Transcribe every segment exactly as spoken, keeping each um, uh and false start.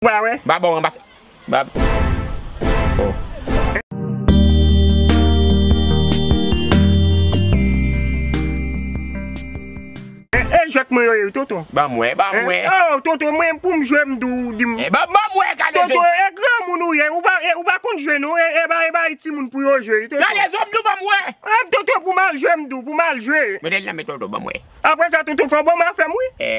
Pa wè? M pa ba w ranmase. M pa. Oh. E, e jwèt mwen yo ye, tonton. Ban m wè, ban m wè. Oh, tonton, mwen pou m jwe m di w, di m. E, ban, ban m wè, gade. Tonton, e granmoun ou ye, ou pa, e, ou pa konn jwe non, e, e ba, e ba timoun pou yo jwe, tonton. Gade zòm nou, ban m wè. E, tonton, pou m al jwe m di w, pou m al jwe. Mete l nan men tonton, ban m wè. Apre sa, tonton, fò w ban m afè m, wi. E.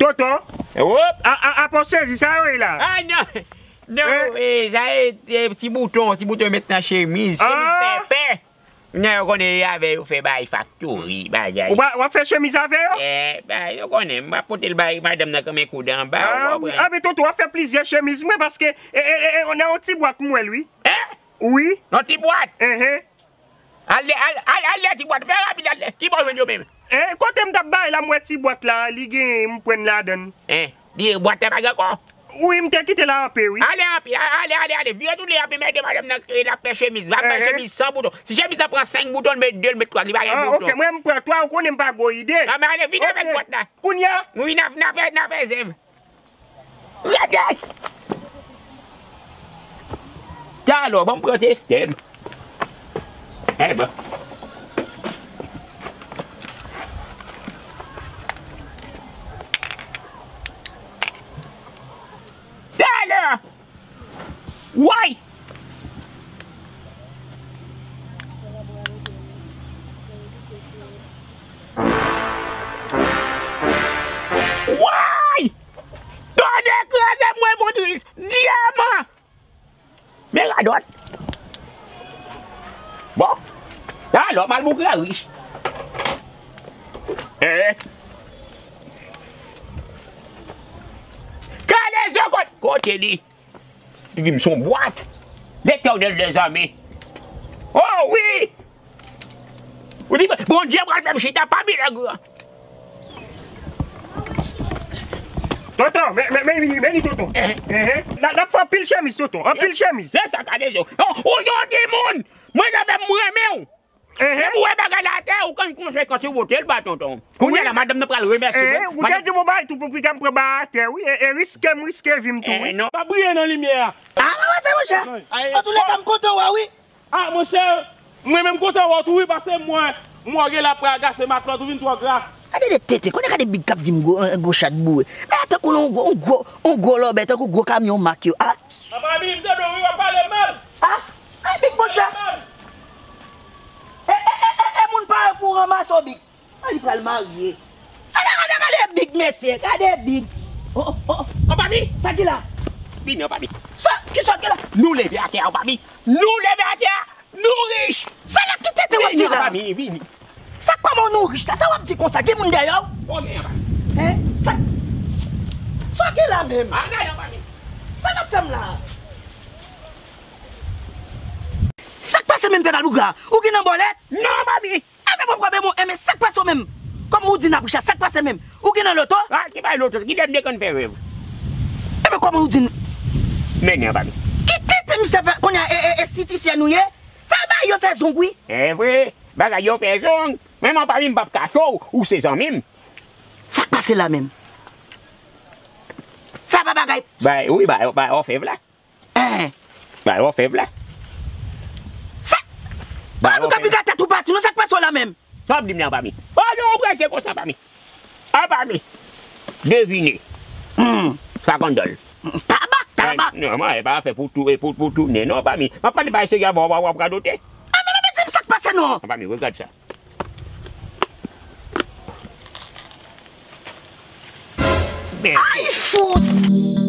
Tonton. Wop. A, a, apa w sezi sa yo ye la? A, non. Non, e, sa e, e, ti bouton, ti bouton yo met nan chemiz. Chemiz pèpè. Kounye a yo konnen e avè yo fè bay faktori, bagay. Ou pa, w ap fè chemiz avè yo? E, bay, yo konnen, m ap pote l bay madanm nan kanmen koud anba, ou konprann? A, men tonton, w ap fè plizyè chemiz mwen, paske, e, e, e, e, nan yon ti bwat m wè l, wi. Hein? Wi. Nan ti bwat? Enhen. Al, al, al, al lè ti bwat, fè rapid, al lè. Ki bò w jwenn yo menm? Hein? Kote m t ap bay la, m wè ti bwat la, li gen, m pran ladann. Hein? Li, bwat la pa gen ankò? Wi, m te kite l anpe, wi. Ale anpe, a-, ale, ale, ale. Vire tounen anpe, mete madanm nan, e, l ap fè chemiz. L ap fè chemiz san bouton. Si chemiz la pran senk bouton, l met de, l met twa, li pa gen bouton. A, ok, mwen m pran twa, ou konnen m pa gwo ide. A, men ale, vin avèk bwat la. Kounye a? Wi, n a, n a fè, n a fè zèv. Rete! Talè, ban m pran testè m. Enben. Talè! Woy! Woy! Tonnè kraze m, mwen, Montris! Dyaman! Men radòt. Bon. Alò, m al boukre a rich. Eh. Kale zye kot-, kote li? Li di m se yon bwat. Letènèl dèzame. Oh wi! Ou di, Bondye pral fè m chita pami lè gran. Tonton, men, men, men, men, men li, tonton. Eh. Eh, eh. N a, n ap fè anpil chemiz, tonton. Anpil chemiz. Se sa, gade yo. Oh, ou yon timoun. Mwen, sa fè m renmen w. Eh, eh. Depi w wè bagay la atè, ou konn konsekans ou pote l ba tonton. Kounye a la, madanm nan pral remèsye mwen. Eh, ou te di m yon bagay tou pou pika m pran ba atè, wi. E, e riske m riske vi m tou, wi. Eh, non. Pa briye nan limyè a. Ah, mwen, se monchè. An tou lè ka, m kontan wè w, wi. Ah, monchè, mwen menm kontan wè w tou wi, paske mwen, mwen gen la prè agase matlòt ou vin twò gra. Gade de tete, konnen gade big k ap di m gwo, eh, gwo chat boure. Men tankou yon gwo, yon gwo, yon gwo lòbèy, tankou gwo kamyon mak yo. Ah. Papa Big, m tande w wi, w ap pale mal. Ah, ay big monchè. E, e, e, e, e moun parèy pou w ranmase w big. Ah, li pral marye. Gade, gade, gade big mesye, gade big. Oh, oh, oh. Anpami. Sa ki la? Vini, anpami. Sa, ki sa ki la? Nou leve atè, anpami. Nou leve atè, nou rich. Sa la ki tete w ap di la? Vini, anpami, vini. Sa kòman nou rich la? Sa w ap di konsa? Gen moun dèyè w? Konnen, anpami. Hein? Sa, sa ki la menm? Anpami. Sa n ap fè m la? Sa k pase menm pè Malbougra? Ou gen nan bòlèt? Non, anpami. Enben, bon pwoblèm, enben, sa k pase w menm? Kòman ou di n ap rich la, sa k pase menm? Ou gen nan loto? Ah, ki bay loto, ki lè m te konn fè rèv? Enben, kòman ou di n? Mennen anba mi. Ki tete misye fè, kounye a, e, e, estetisyen ou ye? Sa bagay yo fè zong, wi. E vre, bagay yo fè zong. Men anba mi, m p ap kache w, ou se zanmi m. Sa k pase la menm? Sa pa bagay. Bay, wi, bay, bay òfèv la. Hein. Ba yo fèv la. Sa. Ba yo fèv. Ou ka piga tèt ou pati, non, sa k pase w la menm? Sa w ap di m la, anba mi. Oh non, ou prese konsa, anba mi. Anba mi. Devine. Hmm. Sa kandòl. Tabak, tabak. Non, mwen, e pa fè pou tou, e pou, pou tounen, non, anba mi. M ap pale bay serye, w ap, w ap, w ap radote. Ah, men, men, men, di m sa k pase, non. Anba mi, regad sa. Ay, fout!